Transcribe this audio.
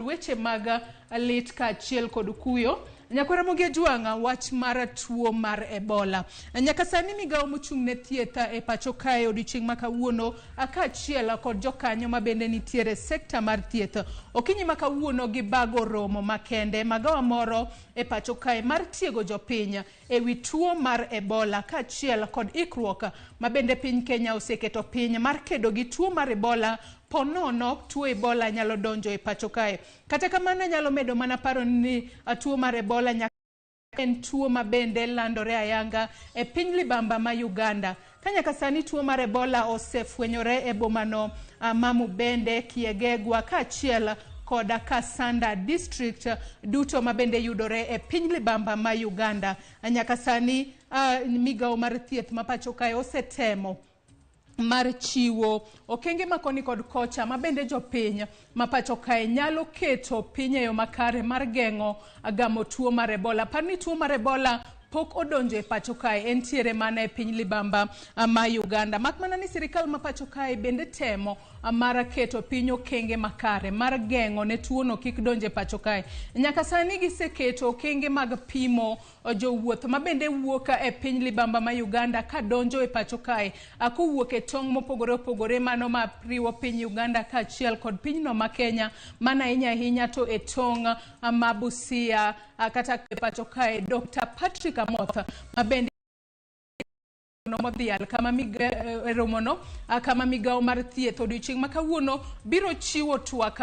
Weche mag lit kaachiel kod kuyo. Nyakwar Ramogi Ajwang'a, wach mar tuo mar Ebola. Nyaka sani migawo mochung' ne thieth e pacho kae odiochieng' ma kawuono kaachiel kod jokanyo ma bende nitiere sekta mar thieth. Okinyi ma kawuono gibago romo makende magawa moro e pacho kae mar tiego jopiny e wi tuo mar Ebola kaachiel kod ikruok ma bende piny Kenya oseketo piny mar kedo gi tuo mar Ebola po nono tuo Ebola nyalo donjo e pacho kae. Kata kamano anyalo medo mana paro ni tuo mar Ebola nyaka en tuo ma bende landore ayanga e piny libamba ma Uganda. Ka nyaka sani tuo mar Ebola osefwenyore e bomano ma Mubende, Kiegegwa kaachiel koda Kasanda district duto ma bende yudore e piny libamba ma Uganda. Nyaka sani migawo mar thieth ma pacho kae osetemo mar chiwo okenge ma koni kod kocha ma bende jopiny ma pacho kae nyalo keto piny e yo makare mar geng'o gamo tuo mar Ebola. Par ni tuo mar Ebola pok odonjo e pacho kae, entiere mana e piny libamba ma Uganda. Mak mana ni sirikal ma pacho kae bende temo mar keto piny okenge makare mar geng'o ne tuono kik donj e pacho kae. Nyaka sani giseketo okenge mag pimo jowuoth ma bende wuok e piny libamba ma Uganda ka donjo e pacho kae kowuok e tong' mopogore opogore mano ma riwo piny Uganda kaachiel kod pinyno ma Kenya, mana ahinya ahinya to e tong' ma Busia kata e pacho kae. Dr. Patrick Amoth ma bende modhial kama e romono kama migawo mar thieth odiochieng' ma kawuono biro chiwo twak.